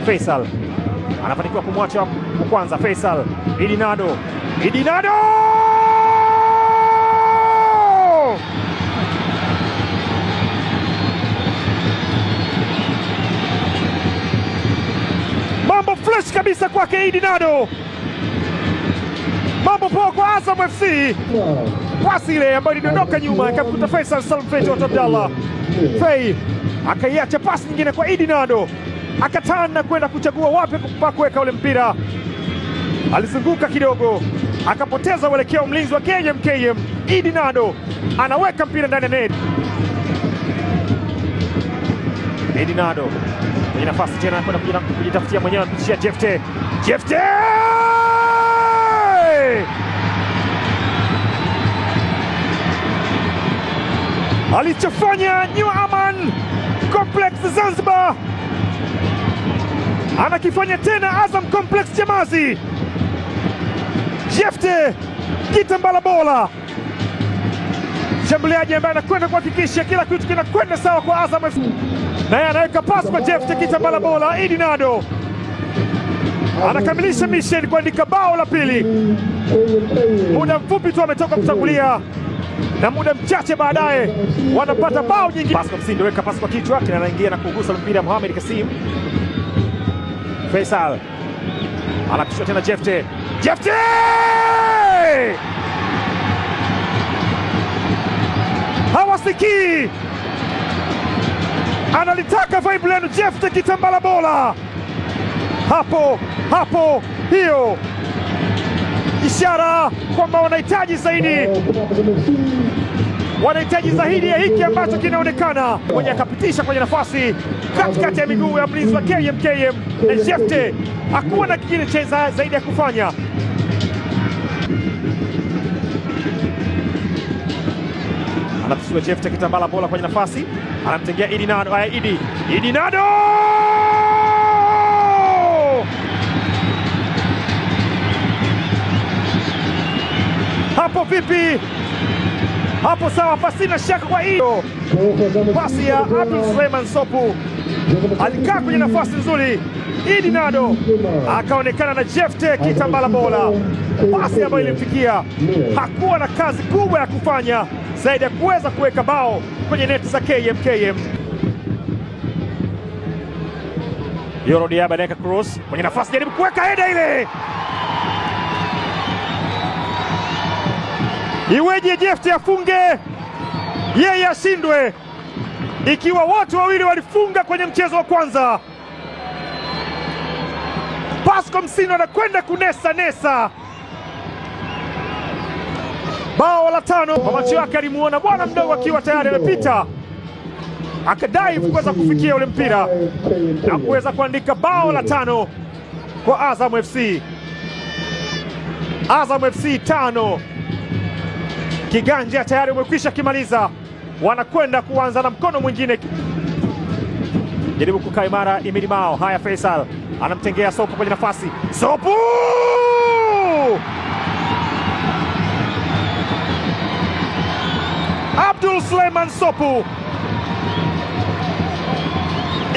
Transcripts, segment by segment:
Faisal anafanikiwa kumwacha wa kwanza. Faisal, Idi Nado, Idi Nado! Mambo fresh kabisa kwake Idi Nado. Mambo poa kwa Azam FC. Pasi ile ambayo ilidondoka nyuma ikamkuta Faisal Salum Fei Toto Abdallah. Fei akaiacha pasi nyingine kwa Idi Nado. Akatana kwenda kuchagua wapi pa kuweka ule mpira. Alizunguka kidogo, akapoteza uelekeo mlinzi wa KMKM. Idi Nado anaweka mpira ndani ya net. Idi Nado kwenye nafasi tena kwenda kujitafutia mwenyewe, anapitishia Jefte. Jefte! Alichofanya New Aman Complex Zanzibar anakifanya tena Azam Complex Chamazi. Jefte Kitambala Bola, mshambuliaji ambaye anakwenda kuhakikisha kila kitu kinakwenda sawa kwa Azam FC, naye anaweka pasi kwa Jefte Kitambala Bola. Idi Nado anakamilisha mission kuandika bao la pili. Muda mfupi tu ametoka kutangulia na muda mchache baadaye wanapata bao nyingine. Pasi kwa Msindo, weka pasi kwa kichwa, anaingia na kugusa mpira Mohamed Kasim. Faisal anapishwa tena Jefte. Jefte! Hawasikii. Analitaka vibe lenu Jefte Kitambala Bola. Hapo hapo, hiyo ishara kwamba wanahitaji zaidi, wanahitaji zaidi ya hiki ambacho kinaonekana. Mwenye akapitisha kwenye nafasi katikati ya miguu ya mlinzi wa KMKM na Jefte hakuwa na kingine cha zaidi ya kufanya. Anapisiwa Jefte Kitambala Bola kwenye nafasi, anamtengea Idi Nado. Haya, Idi, Idi Nado! Hapo vipi? Hapo sawa, pasina shaka kwa hiyo pasi ya Abdul Suleiman Sopu. Alikaa kwenye nafasi nzuri Idi Nado akaonekana na Jefte Kitambala Bola. Pasi ambayo ilimfikia, hakuwa na kazi kubwa ya kufanya zaidi ya kuweza kuweka bao kwenye neti za KMKM. Yoro Diaba anaweka cross kwenye nafasi, jaribu kuweka header ile. Iweje Jefte afunge yeye ashindwe, ikiwa watu wawili walifunga kwenye mchezo wa kwanza? Pascal Msindo anakwenda kunesa nesa bao la tano. Kwa macho yake alimuona bwana mdogo akiwa tayari amepita, akadive kuweza kufikia ule mpira na kuweza kuandika bao la tano kwa Azam FC. Azam FC 5, kiganja tayari umekwisha kimaliza, wanakwenda kuanza na mkono mwingine. Jaribu kukaa imara Imidi Mao. Haya, Faisal anamtengea Sopu kwenye nafasi. Sopu! Abdul Suleiman Sopu,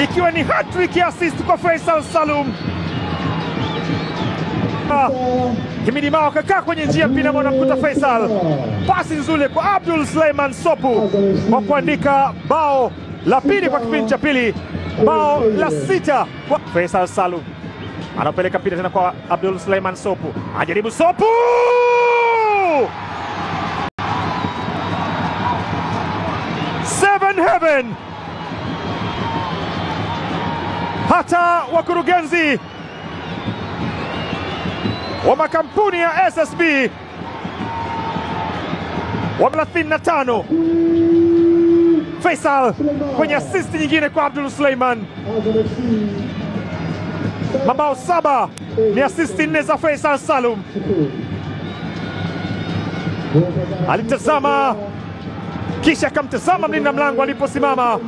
ikiwa ni hat-trick ya assist kwa Faisal Salum. Himidi Mao kakaa kwenye njia mpira anamkuta Faisal. Pasi nzuri kwa Abdul Suleiman Sopu kwa kuandika bao la pili kwa kipindi cha pili, bao la 6 kwa Faisal Salum. Anapeleka mpira tena kwa Abdul Suleiman Sopu. Ajaribu Sopu! Seven Heaven. Hata wakurugenzi wa makampuni ya SSB wa 35. Faisal kwenye assist nyingine kwa Abdul Suleiman. Mabao 7 ni assist 4 za Faisal Salum. Alitazama kisha akamtazama mlinda mlango aliposimama.